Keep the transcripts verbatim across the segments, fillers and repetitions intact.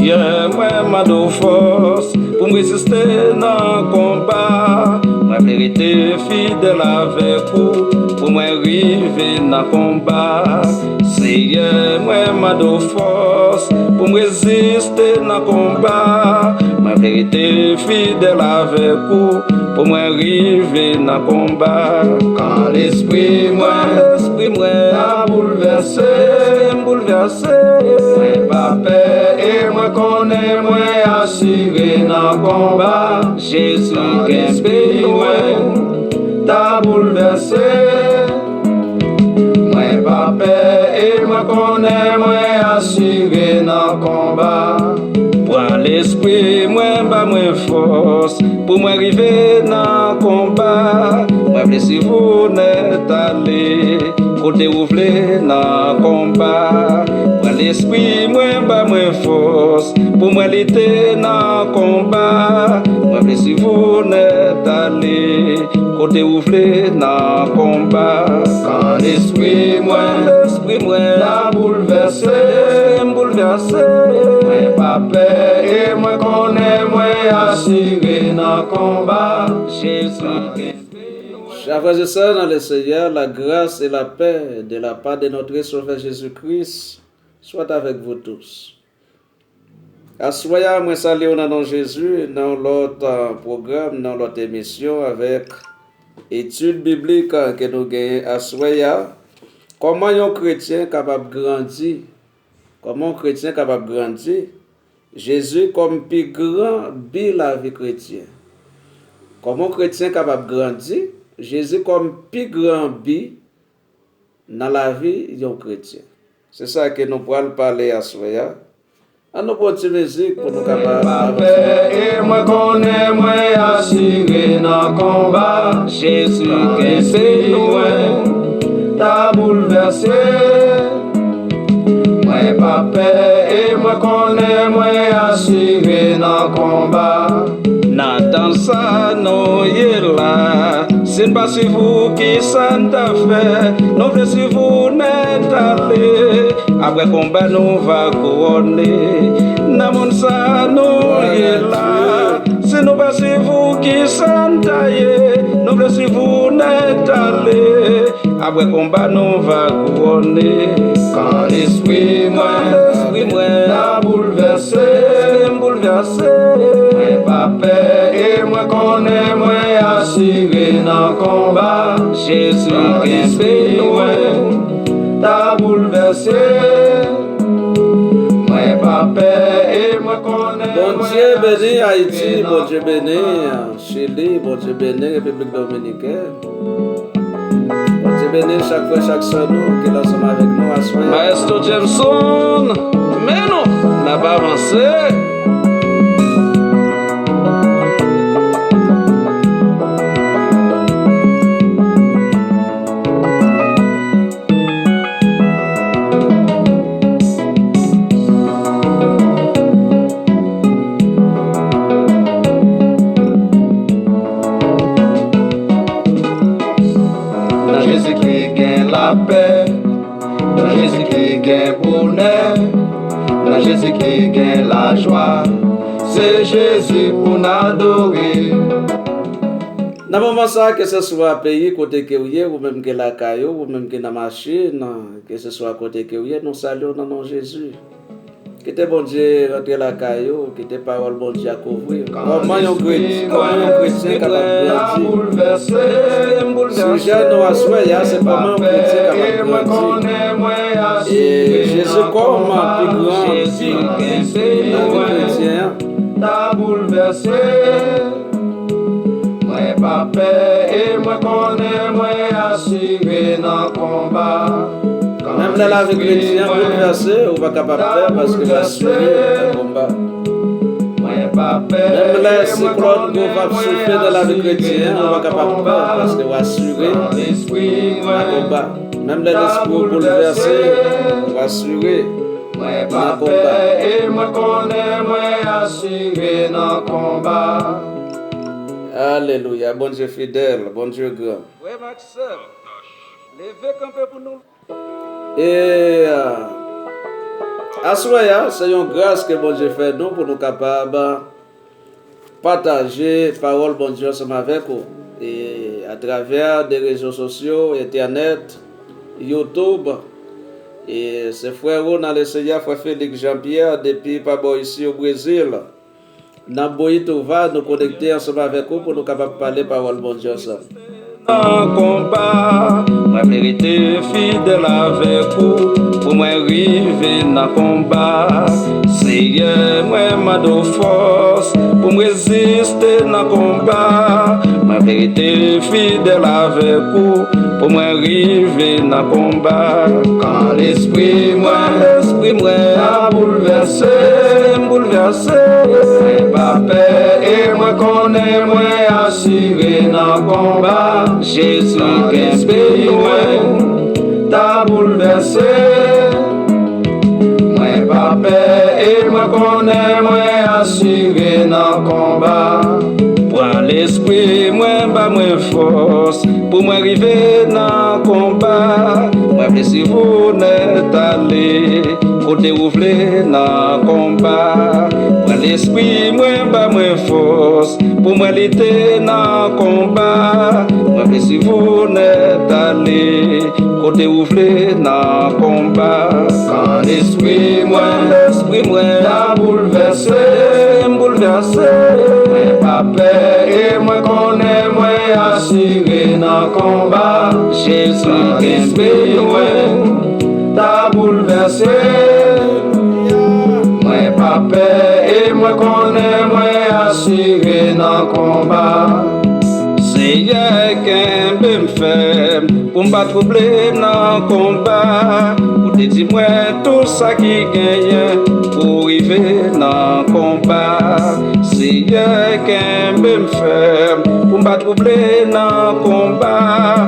Seyè, mwen mande w fòs pou m reziste nan konba. Mwen vle rete fidèl avèk ou pou mwen rive nan konba. Seyè, mwen mande w fòs pou m reziste nan konba. Mwen vle rete fidèl avèk ou pou mwen rive nan konba. Kan lespri mwen, lespri mwen ta boulvèse, lespri m boulvèse. Mwen pa pè e mwen konnen mwen asire nan konba. Jezi kenbe mwen, ta boulvèse. Mwen pa pè e mwen konnen mwen asire nan konba. Pran lespri mwen, ba mwen fòs pou mwen rive nan konba. Mwen vle swiv ou nèt ale kote ou vle nan konba. Pran lespri mwen, ba mwen fòs pou mwen lite nan konba. Mwen vle swiv ou nèt ale kote ou vle nan konba. Kan lespri mwen, lespri mwen ta boulvèse, lespri m boulvèse. Mwen pa pè e mwen konnen mwen asire nan konba. Jezi kenbe mwen. Chers frères et sœurs dans le Seigneur, la grâce et la paix de la part de notre Sauveur Jésus-Christ soit avec vous tous. Aswè a, mwen salye w nan non Jezi, nan yon lòt, ah, pwogram, nan yon lòt emisyon avèk etid biblik, ah, ke nou genyen aswè a. Kòman yon kretyen kapab grandi? Kòman yon kretyen kapab grandi? Jezi kòm pi gran bi lavi kretyen. Kòman yon kretyen kapab grandi? Jezi kòm pi gran bi nan lavi yon kretyen. Se sa ke nou pral pale aswè a. An nou pran ti mizik pou nou kapab avanse. Mwen pa pè e mwen konnen mwen asire nan konba. Jezi kenbe mwen, ta boulvèse. Mwen pa pè e mwen konnen mwen asire nan konba. Nan tan sa nou ye la, si n pa swiv ou, kisa n ta fè? Nou vle swiv ou nèt ale. Apre konba, nou va kouwone. Nan mond sa nou ye la, si nou pa swiv ou, kisa n ta ye? Nou vle swiv ou nèt ale. Apre konba, nou va kouwone. Kan lespri mwen, lespri mwen ta boulvèse, lespri m boulvèse. Mwen pa pè e mwen konnen mwen asire nan konba. Jezi kenbe mwen, ta boulvèse. Mwen pa pè e mwen konnen mwen asire nan konba. Bondye beni Ayiti, Bondye beni Chili, Bondye beni Repiblik Dominikèn. Bondye beni chak frè, chak sè nou ki la ansanm avèk nou aswè a. Maestro Jameson, men nou, n ap avanse. Nan Jezi ki gen lapè, nan Jezi ki gen bonè, nan Jezi ki gen lajwa. Se Jezi pou n adore. Nan moman sa, keseswa peyi kote ke w ye, ou menm ki lakay ou, ou menm ki nan machin, keseswa kote ke w ye, nou salye w nan non Jezi. Kite Bondye rantre lakay ou, kite pawòl Bondye a kouvri w. Kòman yon kretyen, kòman yon kretyen kapab grandi? Sijè nou aswè a, se kòman yon kretyen kapab grandi. E Jezi kòm pi gran bi nan vi kretyen an. Mwen pa pè e mwen konnen mwen asire nan konba. Menm lè lavi kretyen an boulvèse, ou pa kapab pè paske w asire nan konba. Menm lè siklòn gwo va ap soufle nan lavi kretyen an, ou pa kapab pè paske w asire nan konba. Menm lè lespri w boulvèse, ou asire nan konba. Mwen pa pè e mwen konnen mwen asire nan konba. Alelouya, Bondye fidèl, Bondye gran. Frè m ak sè m, leve kanpe pou nou. E, ah, Aswè a, se yon gras ke Bondye fè nou pou nou kapab pataje pawòl Bondye ansanm avèk ou. E atravè de rezo sosyo, entènèt, YouTube, e se frè ou nan Leseyè, frè Félix Jean Pierre, depi pa bò isi o Brezil. Nan Boituva, nou konekte ansanm avèk ou pou nou kapab pale pawòl Bondye ansanm. Nan konba, mwen vle rete fidèl avèk ou, pou mwen rive nan konba. Seyè, mwen mande w fòs, pou m reziste nan konba. Mwen vle rete fidèl avèk ou, pou mwen rive nan konba. Kan lespri mwen, lespri mwen ta boulvèse, m boulvèse. Mwen pa pè e mwen konnen mwen asire nan konba. Jezi kenbe mwen, ta boulvèse. Mwen pa pè e mwen konnen mwen asire nan konba. Pran lespri mwen, ba mwen fòs pou mwen rive nan konba. Mwen vle swiv ou nèt ale kote ou vle nan konba. Pran lespri mwen, ba mwen fòs pou mwen lite nan konba. Mwen vle swiv ou nèt ale kote ou vle nan konba. Kan lespri mwen, lespri mwen ta boulvèse, m boulvèse. Mwen pa pè e mwen konnen mwen asire nan konba. Jezi kenbe mwen, ta boulvèse. Mwen pa pè e mwen konnen mwen asire nan konba. Seyè, kenbe m fèm pou m pa twouble nan konba. Ou te di mwen tout sa ki genyen pou rive nan konba. Seyè, kenbe m fèm pou m pa twouble nan konba.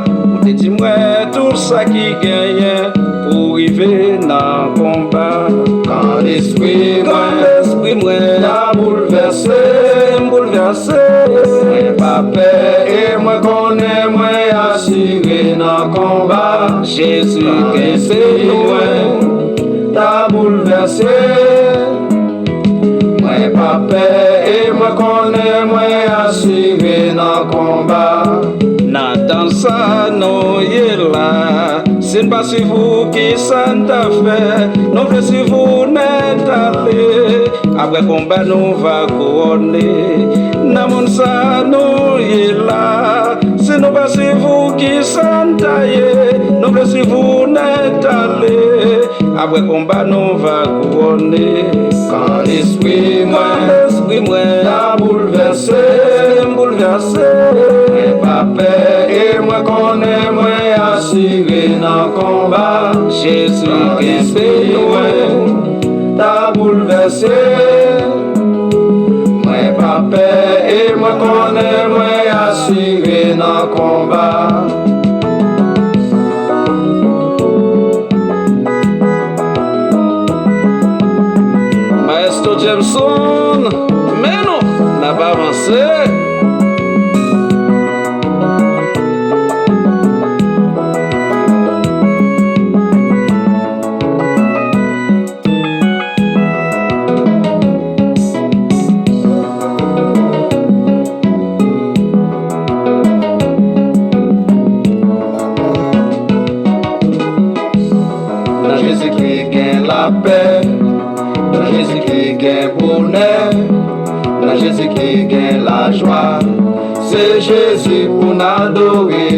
Ou te di mwen tout sa ki genyen pou rive nan konba. Kan lespri mwen, lespri mwen ta boulvèse, m boulvèse. Mwen pa pè e mwen konnen mwen asire nan konba. Jezi kenbe mwen, ta boulvèse. Mwen pa pè e mwen konnen mwen asire nan konba. Nan tan sa nou ye la, si n pa swiv ou, kisa n ta fè? Nou vle swiv ou nèt ale. Apre konba nou va kouwone. Nan mond sa nou ye la, si nou pa swiv ou, kisa n ta ye? Nou vle swiv ou nèt ale. Apre konba nou va kouwone. Kan lespri mwen, lespri mwen ta boulvèse, m boulvèse. Mwen pa pè e mwen konnen mwen asire nan konba. Jezi kenbe mwen, ta boulvèse. Mwen pa pè e mwen konnen mwen asire nan konba. Maestro Jameson, men nou, n ap avanse. Nan Jezikri gen lapè, nan Jezikri gen bonè, nan Jezikri gen lajwa. Se Jezi pou n adore.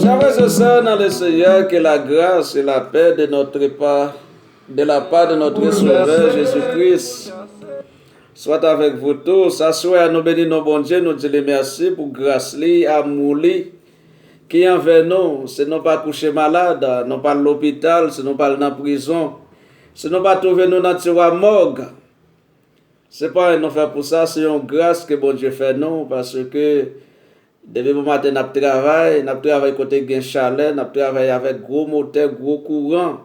Chers frères et sœurs dans le Seigneur, que la grâce et la paix de notre part, de la part de notre Sauveur Jésus-Christ, soit avec vous tous. Aswè a, nou beni non Bondye, nou di li mèsi pou gras li, amou li, ki anvè nou. Si nou pa kouche malad, nou pa al lopital, si nou pa al nan prizon, si nou pa twouve nou nan tiwa mòg, se pa anyen nou fè pou sa, se yon gras ke Bondye fè nou, paske depi bon maten n ap travay, n ap travay kote gen chalè, n ap travay avèk gwo motè, gwo kouran.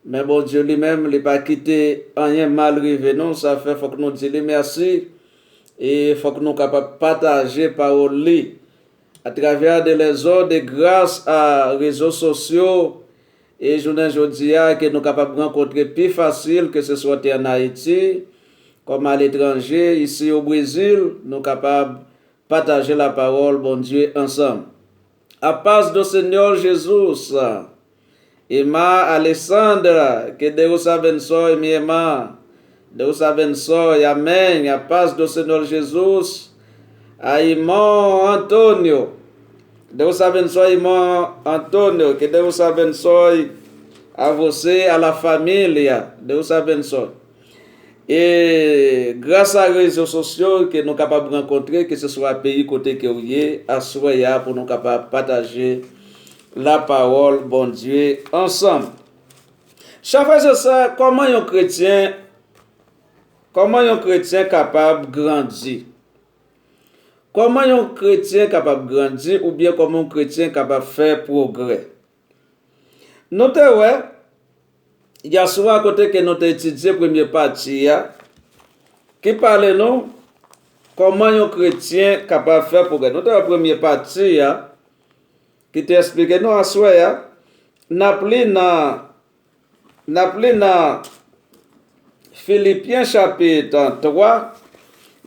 Men Bondye li menm, li pa kite anyen mal rive nou, sa fè fòk nou di li mèsi. E fòk nou kapab pataje pawòl li atravè de lèzò de gras a rezo sosyo. E jounen jodi a, ke nou kapab rankontre pi fasil, ke se swa te ann Ayiti, kòm aletranje, isi o Brezil, nou kapab pataje lapawòl Bondye ansanm. A paz do Señor Jesus. Emma Alessandra, que Deus abençoe, minha irmã. Deus abençoe, amém. A paz do Senhor Jesus. A irmão Antônio. Deus abençoe, irmão Antônio. Que Deus abençoe a você, a la família. Deus abençoe. E gras a rezo sosyo ke nou kapab rankontre, ke se swa peyi kote ke w ye, aswè a pou nou kapab pataje lapawòl Bondye ansanm. Chè frè e sè, kòman yon kretyen, kòman yon kretyen kapab grandi? Kòman yon kretyen kapab grandi oubyen kòman yon kretyen kapab fè pwogrè? Nou te wè, yèswa kote ke nou te etidye premye pati a, ki pale nou kòman yon kretyen kapab fè pwogrè. Nou te wè premye pati a, ki te eksplike nou aswè a, n ap li nan, n ap li nan Filipyen chapit twa,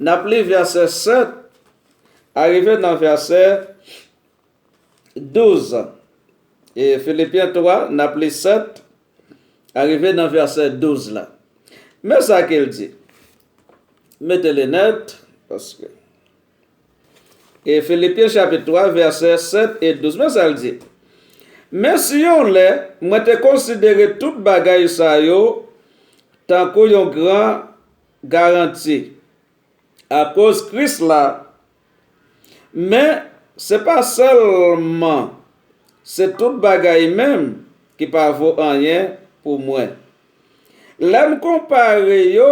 n ap li vèsè sèt, arive nan vèsè douz. E Filipyen twa, n ap li sèt, arive nan vèsè douz la. Men sa ke l di. Mete linèt, paske. E Filipyen chapit twa, vèsè sèt e douz. Men sa l di. Men si yon lè, mwen te konsidere tout bagay sa yo tankou yon gran garanti akoz Kris la, men se pa sèlman, se tout bagay menm ki pa vo anyen pou mwen. Lè m konpare yo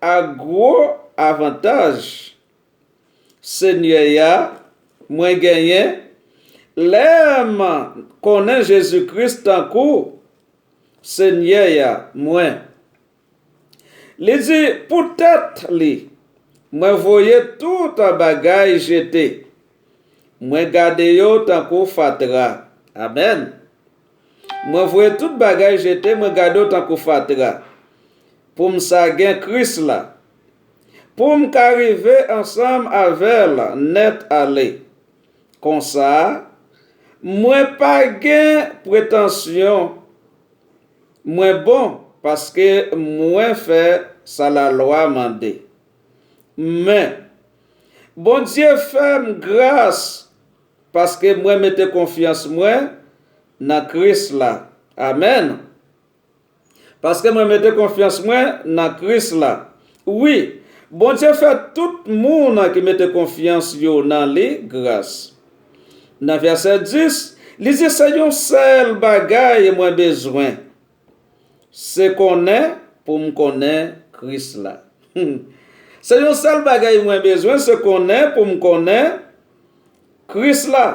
ak gwo avantaj Senyè a mwen genyen, lè m konnen Jezi Kris tankou Senyè a mwen. Li di, poutèt li, mwen voye tout bagay jete. Mwen gade yo tankou fatra. Amèn. Mwen voye tout bagay jete, mwen gade yo tankou fatra. Pou m sa gen Kris la. Pou m ka rive ansanm avè l nèt ale. Konsa, mwen pa gen pretansyon mwen bon, paske mwen fè sa lalwa mande. Men, Bondye fè m gras paske mwen mete konfyans mwen nan Kris la. Amèn. Paske mwen mete konfyans mwen nan Kris la. Wi, Bondye fè tout moun ki mete konfyans yo nan li gras. Nan vèsè dis, li di, se yon sèl bagay mwen bezwen. Se konnen pou m konnen Kris la. Se yon sèl bagay mwen bezwen, se konnen pou m konnen Kris la.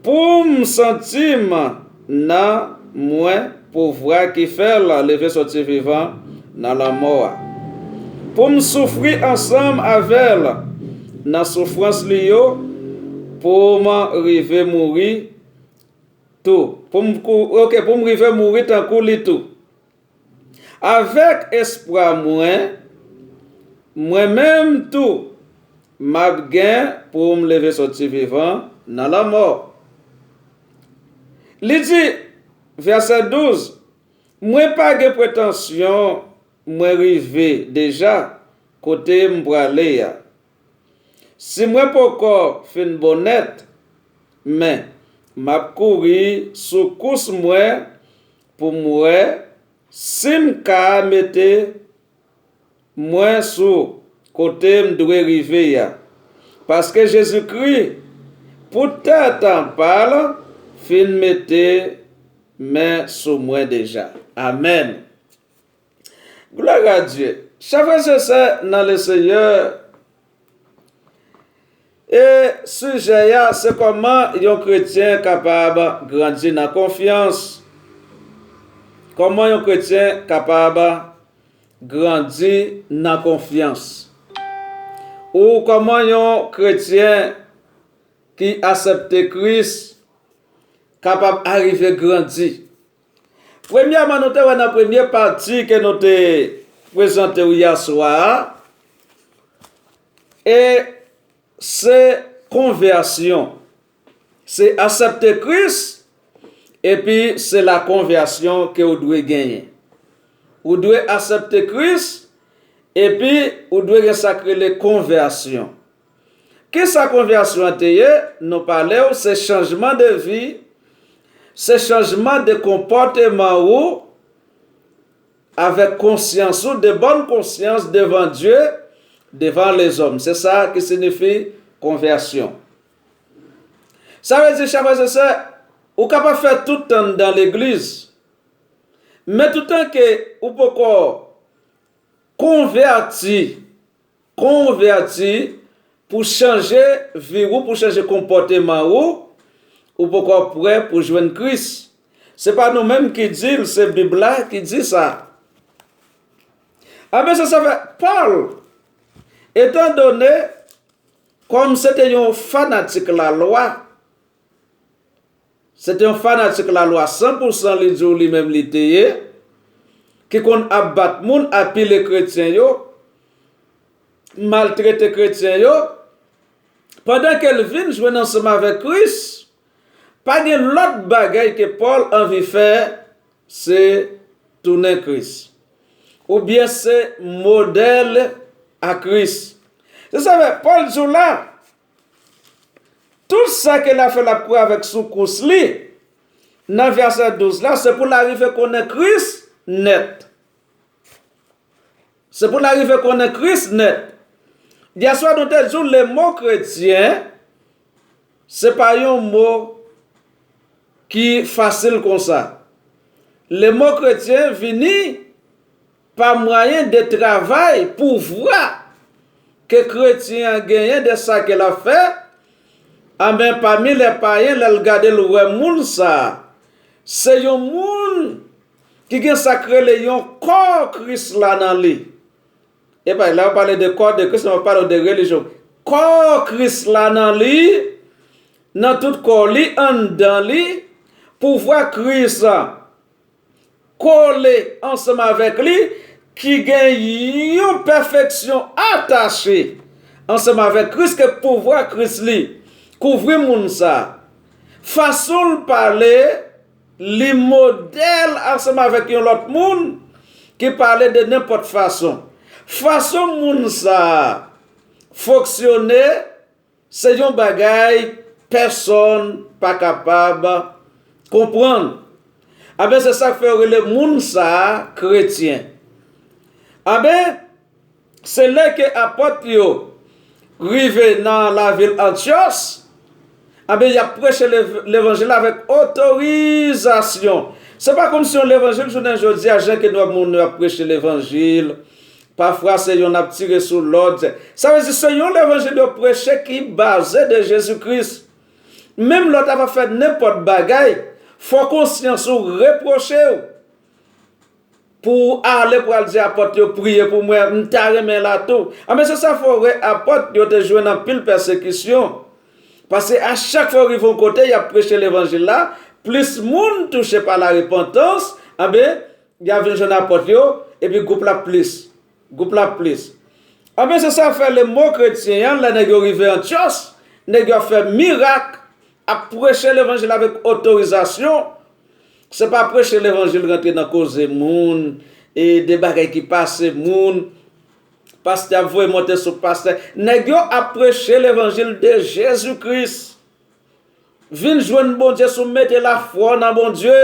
Pou m santi m nan mwen pouvwa ki fè l leve soti vivan nan lanmò a. Pou m soufri ansanm avè l nan soufrans li yo, pou m rive mouri tou. Pou m kou-, oke, pou m rive mouri tankou li tou. Avèk espwa mwen, mwen menm tou, m ap gen pou m leve soti vivan nan lanmò. Li di, vèsè douz, mwen pa gen pretansyon mwen rive deja kote m prale a. Si mwen poko fin bon nèt, men m ap kouri sou kous mwen pou m wè si m ka mete mwen sou kote m dwe rive a. Paske Jezikri, poutèt pa l, fin mete men sou mwen deja. Amèn. Glwa a Dye. Chè frè e sè nan le Senyè, e sijè a, se kòman yon kretyen kapab grandi nan konfyans. Kòman yon kretyen kapab grandi nan konfyans. Ou kòman yon kretyen ki aksepte Kris kapab arive grandi? Premyèman, nou te wè nan premye pati ke nou te prezante w yè swa a, e se konvèsyon. Se aksepte Kris, epi se la konvèsyon ke w dwe genyen. Ou dwe aksepte Kris, epi ou dwe gen sa k rele konvèsyon. Kisa konvèsyon an te ye? Nou pale w, se chanjman de vi, se chanjman de konpòteman ou avèk konsyans ou, de bòn konsyans devan Dye, devan lezòm. Se sa ki siyifi konvèsyon. Sa vle di, chè frè e sè, ou kapab fè tout tan nan legliz, men toutan ke ou poko konvèti, konvèti pou chanje vi ou, pou chanje konpòteman ou, ou poko prè pou jwenn Kris. Se pa nou menm ki di l, se Bib la ki di sa. Enben, se sa fè Pòl, etandone, kòm se te yon fanatik lalwa, se te yon fanatik lalwa san pou san, li di w li menm li te ye, ki konn ap bat moun, ap pile kretyen yo, maltrete kretyen yo, pandan ke l vin jwenn ansanm avèk Kris, pa gen lòt bagay ke Pòl anvi fè, se tounen Kris. Oubyen se modèl a Kris. Se sa fè Pòl di w la, tout sa ke l ap fè, l ap kouri avèk sou kous li, nan vèsè douz la, se pou l arive konnen Kris nèt. Se pou l arive konnen Kris nèt. Yè swa nou te di w le mo kretyen, se pa yon mo ki fasil konsa. Le mo kretyen vini pa mwayen de travay, pouvwa ke kretyen an genyen de sa ke l ap fè, enben, pami lè payen, lè l gade l wè moun sa a, se yon moun ki gen sa k rele yon kò Kris la nan li. Epa, lè yo pale de kò de Kris, yo pale de relijyon. Kò Kris la nan li, nan tout kò li, anndan li, pouvwa Kris kole ansanm avèk li, ki gen yon pèfeksyon atache ansanm avèk Kris, ke pouvwa Kris li kouvri moun sa. Fason l pale, li modèl ansanm avèk yon lòt moun ki pale de nenpòt fason. Fason moun sa a fonksyone, se yon bagay pèsonn pa kapab konprann. Anben, se sa k fè yo rele moun sa a kretyen. Anben, se lè ke apòt yo rive nan lavil Antyòs, anben, y ap preche lev-, levanjil la avèk otorizasyon. Se pa kòmsi yon levanjil jounen jodi a, jan ke nou wè moun yo ap preche levanjil, pafwa se yonn ap tire sou lòt. Sa vle di se yon levanjil yo preche ki baze de Jezi Kris. Menm lè w ta va fè nenpòt bagay, fò konsyans ou repwoche w pou w ale pou al di apòt yo, "Priye pou mwen, m ta renmen la tou." Anben, se sa fè w wè apòt yo te jwenn anpil pèsekisyon. Paske a chak fwa yo rive yon kote, y ap preche levanjil la, plis moun touche pa larepantans, anben, y ap vin jwenn apòt yo, epi gwoup la plis, gwoup la plis. Anben, se sa fè le mo kretyen an, lè nèg yo rive Antyòs, nèg yo ap fè mirak, ap preche levanjil avèk otorizasyon. Se pa preche levanjil rantre nan koze moun, e de bagay ki pase moun. Pastè ap voye monte sou pastè. Nèg yo ap preche levanjil de Jezi Kris. Vin jwenn Bondye si w mete lafwa w nan Bondye,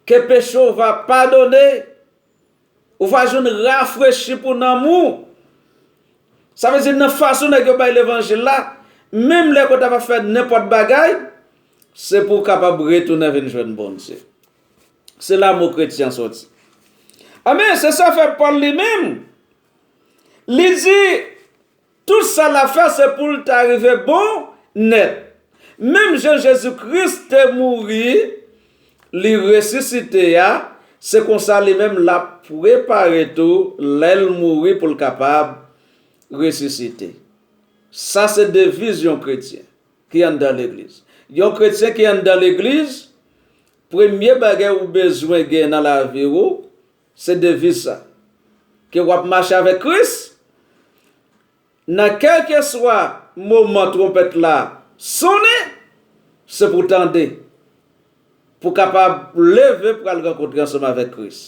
ke peche w va padone. Ou va jwenn rafrechi pou nanm ou. Sa vle di nan fason nèg yo bay levanjil la, menm lè ke w ta va fè nenpòt bagay, se pou w kapab retounen vin jwenn Bondye. Se la mo kretyen soti. Anben, se sa fè Pòl li menm, li di, tout sa l ap fè, se pou l ta rive bon nèt. Menm jan Jezi Kris te mouri, li resisite a, se konsa li menm l ap prepare tou lè l mouri pou l kapab resisite. Sa se deviz yon kretyen ki anndan legliz. Yon kretyen ki anndan legliz, premye bagay ou bezwen gen nan lavi ou, se deviz sa. Ke w ap mache avèk Kris, nan kèlkeswa moman twonpèt la sonnen, se pou tande, pou kapab leve pral rankontre ansanm avèk Kris.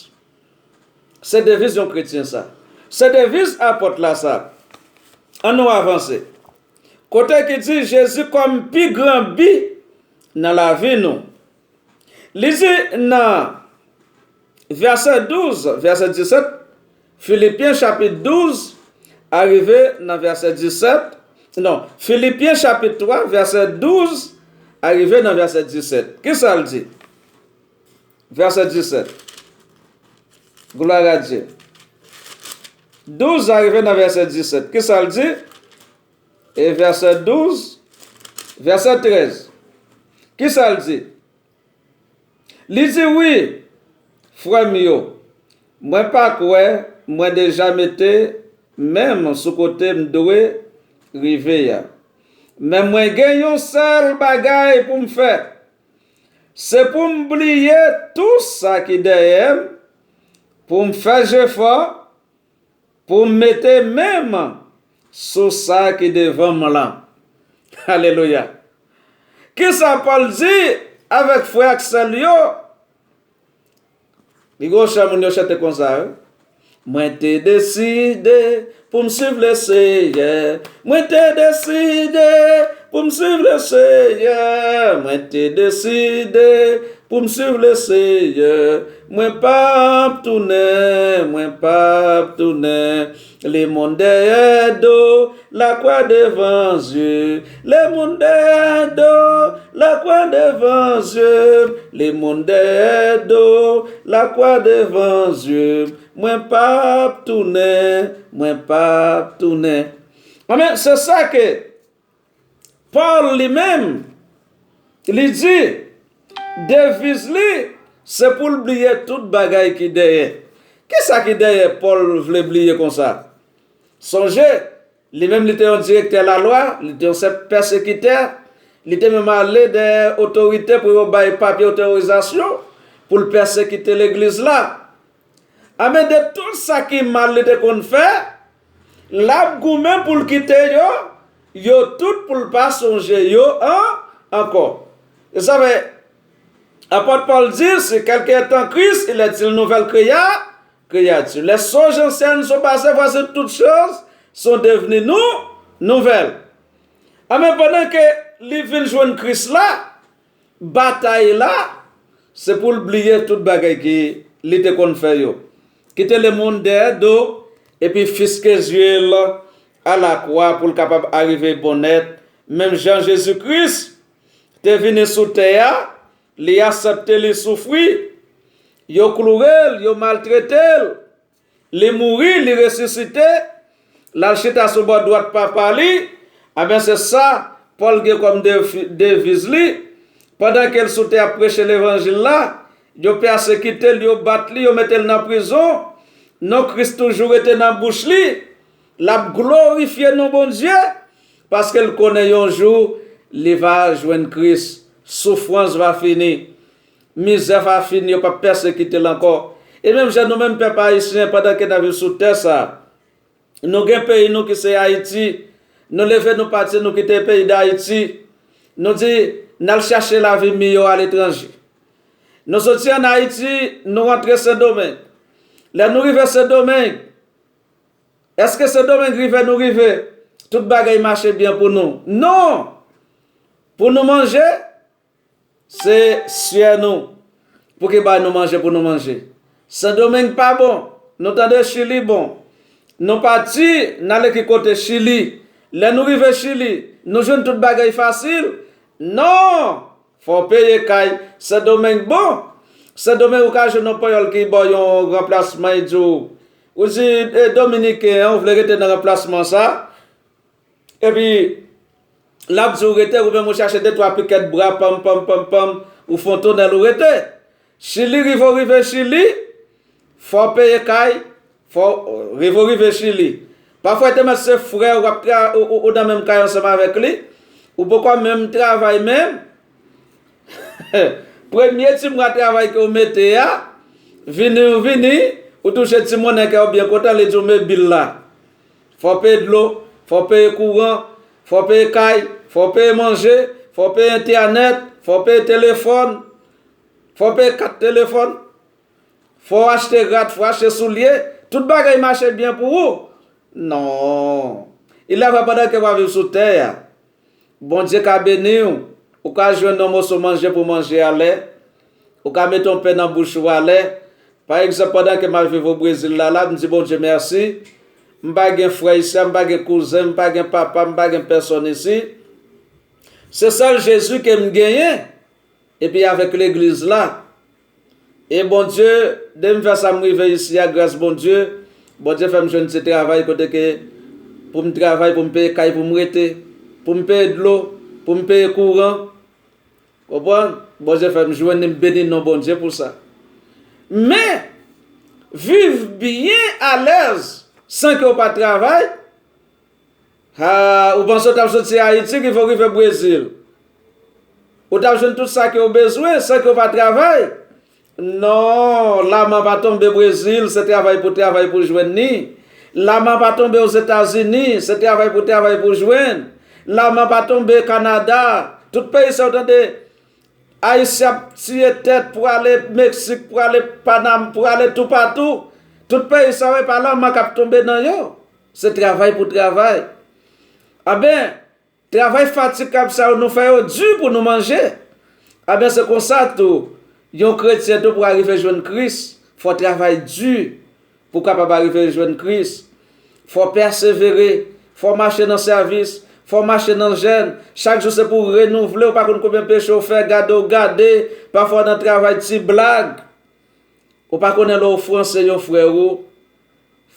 Se deviz yon kretyen sa. Se deviz apòt la sa. Ann nou avanse. Kote ki di Jezi kòm pi gran bi nan lavi nou. Li di nan vèsè douz, vèsè disèt, Filipyen chapit douz, arive nan vèsè disèt, non, Filipyen chapit twa, vèsè douz, arive nan vèsè disèt. Kisa l di? Vèsè disèt. Glwa a Dye. Douz arive nan vèsè disèt. Kisa l di? E vèsè douz, vèsè trèz. Kisa l di? Li di, wi, frè m yo, mwen pa kwè mwen deja mete men m sou kote m dwe rive a. Men mwen gen yon sèl bagay pou m fè. Se pou m bliye tou sa ki dèyè m, pou m fè jefò, pou m mete men m sou sa ki devan m lan. Alelouya! Kisa Pòl di avèk frè ak sè l yo? Li gen yon chan moun yo chante konsa, wi. Mwen te deside pou m swiv Leseyè. Mwen te deside pou m swiv Leseyè. Mwen te deside pou m swiv Leseyè. Mwen p ap tounen, mwen p ap tounen. Lemonn dèyè do, lakwa devan zye. Lemonn dèyè do, lakwa devan zye. Lemonn dèyè do, lakwa devan zye. Mwen p ap tounen, mwen p ap tounen. Anben, se sa ke Pòl li menm, li di, deviz li, se pou l bliye tout bagay ki dèyè. Kisa ki dèyè Pòl vle bliye konsa? Sonje, li menm li te yon direktè lalwa, li te yon sèt pèsekitè, li te menm ale dèyè otorite pou yo bay papye otorizasyon pou l pèsekite legliz la. Anben, de tout sa ki mal li te konn fè, l ap goumen pou l kite yo, yo tout pou l pa sonje yo an, ankò. E sa fè, apòt Pòl di, si quelqu'un est en Christ, il est une nouvelle créa-, créature. Les choses anciennes sont passées, voici toutes choses sont devenues nou-, nouvelles. Anben, pandan ke li vin jwenn Kris la, batay la, se pou l bliye tout bagay ki li te konn fè yo. Kite lemonn dèyè do, epi fiske zye l alakwa pou l kapab arive bonnèt, menm jan Jezi Kris te vini sou tè a, li aksepte li soufri, yo kloure l, yo maltrete l, li mouri, li resisite, l al chita sou bò dwat Papa li. Anben, se sa Pòl gen kòm defi-, deviz li. Pandan ke l sou tè ap preche levanjil la, yo pèsekite l, yo bat li, yo mete l nan prizon. Non Kris toujou rete nan bouch li. L ap glorifye non Bondye, paske l konnen yon jou li va jwenn Kris. Soufrans va fini. Mizè va fini, yo p ap pèsekite l ankò. E menm jan nou menm pèp ayisyen, pandan ke n ap viv sou tè sa, nou gen peyi nou ki se Ayiti, nou leve nou pati, nou kite peyi Dayiti, nou di n al chache lavi miyò aletranje. Nou soti ann Ayiti, nou rantre Sendomeng. Lè nou rive Sendomeng, èske Sendomeng rive nou rive, tout bagay mache byen pou nou? Non! Pou nou manje, se syè nou pou ki bay nou manje pou nou manje. Sendomeng pa bon. Nou tande Chili bon. Nou pati, n ale ki kote Chili. Lè nou rive Chili, nou jwenn tout bagay fasil? Non! Fò w peye kay. Sendomeng bon. Sendomeng ou ka jwenn yon panyòl ki ba w yon ranplasman, li di w, ou di, e, dominiken an, ou vle rete nan ranplasman sa? Epi, l ap di w rete, ou menm ou chache de twa pikèt bra, panm, panm, panm, panm, ou fè yon tonèl, ou rete. Chili, rive w rive Chili, fò w peye kay, fò w, rive w rive Chili. Pafwa, te mèt se frè w, w ap tra-, ou, ou, ou nan menm kay ansanm avèk li, ou poko menm travay menm. Premye ti mwa travay ke w mete a, vini ou vini, ou touche ti monnen kè w byen kontan, li di w men bil la. Fò w peye dlo, fò w peye kouran, fò w peye kay, fò w peye manje, fò w peye entènèt, fò w peye telefòn, fò w peye kat telefòn, fò w achte rad, fò w achte soulye, tout bagay mache byen pou ou. Non. Il a pandan ke w ap viv sou tè a, Bondye ka beni w, ou ka jwenn yon moso manje pou manje alè, ou ka mete yon pen nan bouch ou alè. Pa egzanp, pandan ke m ap viv o Brezil la, la, m di Bondye mèsi. M pa gen frè isi a, m pa gen kouzen, m pa gen papa, m pa gen pèsòn isi. Se sèl Jezi ke m genyen, epi avèk legliz la. E Bondye, de m fè sa m rive isi a, gras Bondye, Bondye fè m jwenn ti travay kote ke pou m travay, pou m peye kay pou m rete, pou m peye dlo, pou m peye kouran. Konprann? Bondye fè m jwenn li, m beni non Bondye pou sa. Men, viv byen alèz san ke w pa travay, ha, ou panse w t ap soti Ayiti rive w rive Brezil? Ou t ap jwenn tout sa ke w bezwen san ke w pa travay? Non, laman pa tonbe Brezil, se travay pou travay pou jwenn li. Laman pa tonbe Ozetazini, se travay pou travay pou jwenn. Laman pa tonbe Kanada. Tout peyi sa w tande, Ayisyen ap tiye tèt pou ale Meksik, pou ale Panam, pou ale toupatou. Tout peyi sa w, e pa laman k ap tonbe nan yo. Se travay pou travay. Aben, travay fatigab sa yo nou fè yo di pou nou manje. Aben, se konsa tou, yon kretyen tou pou arive jwenn Kris, fò travay di pou w kapab arive jwenn Kris. Fò w pèsevere, fò w mache nan sèvis, fò w mache nan jèn. Chak jou se pou w renouvle, ou pa konn konbyen peche w fè, gade w gade, pafwa nan travay ti blag. Ou pa konnen lè w ofanse yon frè ou,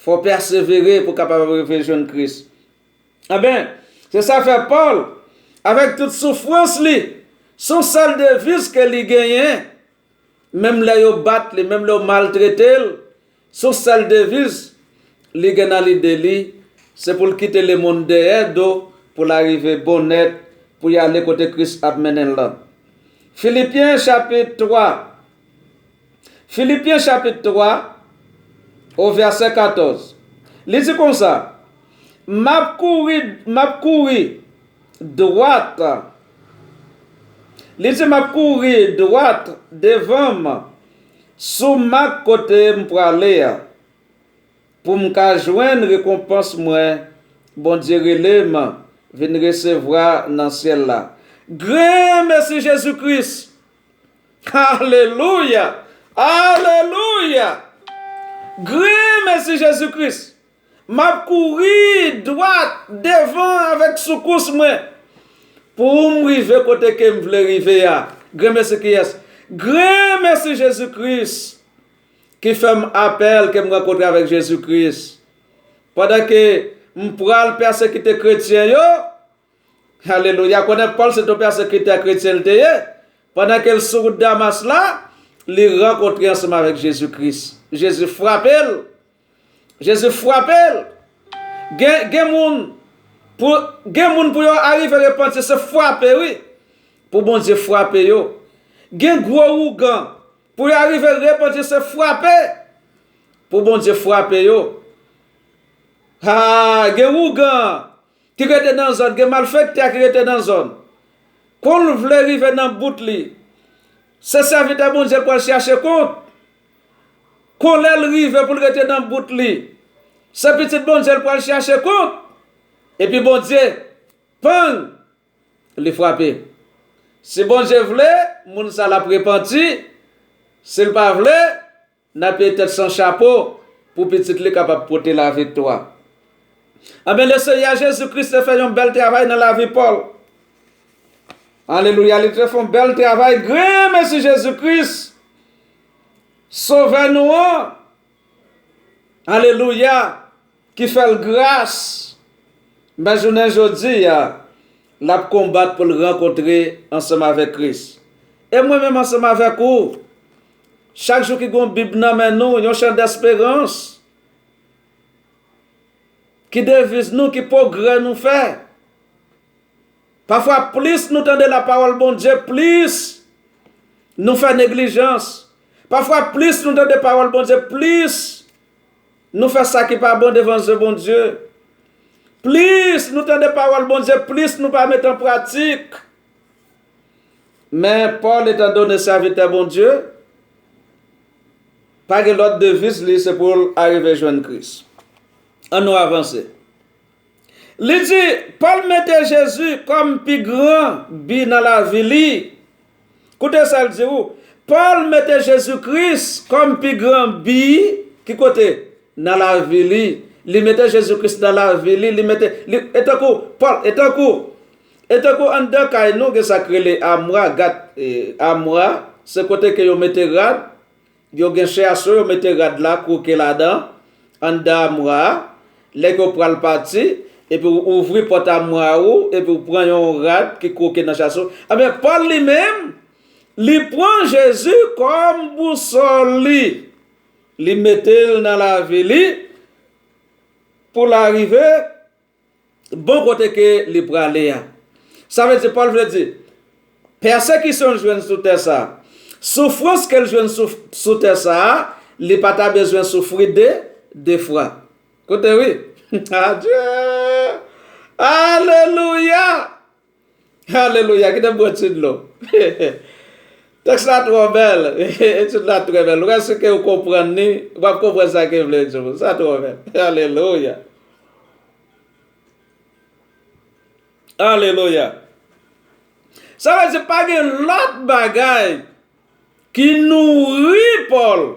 fò w pèsevere pou w kapab rive jwenn Kris. Amen. Se sa fè Pòl, avèk tout soufrans li, se yon sèl deviz ke li genyen, menm lè yo bat li, menm lè yo maltrete l, se yon sèl deviz li gen nan lide li, se pou l kite lemonn dèyè do, pou l arive bon nèt, pou y ale kote Kris ap mennen l lan. Filipyen chapit twa, Filipyen chapit twa, o vèsè katòz. Li di konsa, m ap kouri, m ap kouri dwat. Li di, m ap kouri dwat devan m sou mak kote m prale a, pou m ka jwenn rekonpans mwen Bondye rele m vin resevwa nan syèl la. Granmesi Jezi Kris! Alelouya! Alelouya! Granmesi Jezi Kris! M ap kouri dwat devan avèk soukous mwen pou m rive kote ke m vle rive a. Granmesi kiyès? Granmesi Jezi Kris ki fè m apèl ke m rankontre avèk Jezi Kris. Pandan ke m pral pèsekite kretyen yo, alelouya, konnen Pòl se te yon pèsekitè kretyen l te ye. Pandan ke l sou wout Damas la, li rankontre ansanm avèk Jezi Kris. Jezi frape l. Jezi frape l. Gen, gen moun, pou, gen moun pou yo arive repanti, se frape, wi. Pou Bondye frape yo. Gen gwo ougan, pou yo arive repanti, se frape. Pou Bondye frape yo. Ha, gen ougan ki rete nan zòn, gen malfektè ki rete nan zòn. Kon l vle rive nan bout li, se sèvitè Bondye l pral chache kont. Kon lè l rive pou l rete nan bout li, se pitit Bondye l pral chache kont. Epi Bondye, pang, li frape. Si Bondye vle, moun sa l ap repanti. Si l pa vle, n ap peye tèt san chapo pou pitit li kapab pote laviktwa. Anben, Lesenyè Jezi Kris te fè yon bèl travay nan lavi Pòl. Alelouya, li te fè yon bèl travay. Granmesi Jezi Kris, Sovè nou an. Alelouya, ki fè l gras. Men jounen jodi a, l ap konbat pou l rankontre ansanm avèk Kris. E mwen menm ansanm avèk ou, chak jou ki gen yon Bib nan men nou, yon chan desperans, Ki deviz nou, ki pwogrè nou fè? Pafwa, plis nou tande lapawòl Bondye, plis nou fè neglijans. Pafwa, plis nou tande pawòl Bondye, plis nou fè sa ki pa bon devan zye Bondye. Plis nou tande pawòl Bondye, plis nou pa met an pratik. Men Pòl, etandone sèvitè Bondye, pa gen lòt deviz li, se pou l arive jwenn Kris. Ann nou avanse. Li di, Pòl mete Jezi kòm pi gran bi nan lavi li. Koute sa l di ou. Pòl mete Jezi Kris kòm pi gran bi, ki kote? Nan lavi li. Li mete Jezi Kris nan lavi li. Li mete, li, e tankou, Pòl, e tankou, e tankou anndan kay nou, gen sa k rele amwa, gad, e, amwa, se kote ke yo mete rad, yo gen chaso, yo mete rad la, kwoke ladan, anndan amwa a. Lè ke w pral pati, epi w ouvri pòt amwa ou, epi w pran yon rad ki kwoke nan chaso. Ebyen, Pòl li menm, li pran Jezi kòm bousòl li. Li mete l nan lavi li pou l arive bon kote ke li prale a. Sa vle di, Pòl vle di, pèsekisyon l jwenn sou tè sa a, soufrans ke l jwenn sou, sou tè sa a, li pa ta bezwen soufri de, de fwa. Koute wi. Adye! Alelouya! Alelouya! Kite m bwè ti dlo. Tèks la twò bèl. Etid la trè bèl. Ou rèske ou konprann li, w ap konprann sa ke m vle di w. Sa twò bèl. Alelouya! Alelouya! Sa vle di pa gen lòt bagay ki nouri Pòl,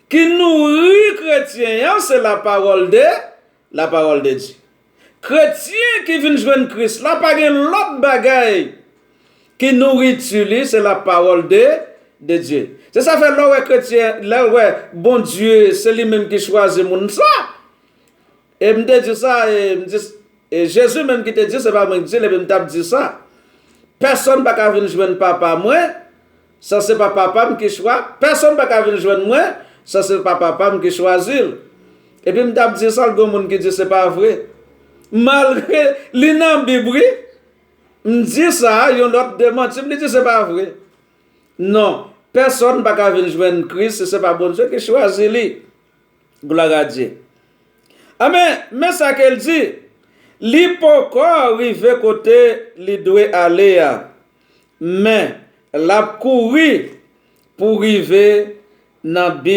ki nouri kretyen an, se lapawòl de, lapawòl de Dye. Kretyen ki vin jwenn Kris la pa gen lòt bagay ki nouriti li, se lapawòl de, de Dye. Se sa fè lè w wè kretyen, lè w wè Bondye, se li menm ki chwazi moun sa. E m te di sa, e m di, e Jezi menm ki te di, se pa mwen ki di l, epi m t ap di sa. Pèsonn pa ka vin jwenn Papa mwen, san se pa Papa m ki chwa, pèsonn pa ka vin jwenn mwen, san se pa Papa m ki chwazi l. Epi m t ap di sa, l gen moun ki di se pa vre. Malgre li nan Bib, wi. M di sa, yon lòt demanti m, li di se pa vre. Non, pèsonn pa ka vin jwenn Kris si se pa Bondye ki chwazi li. Glwa a Dye. Amen. Men sa ke l di, li poko rive kote li dwe ale a, men l ap kouri pou rive nan bi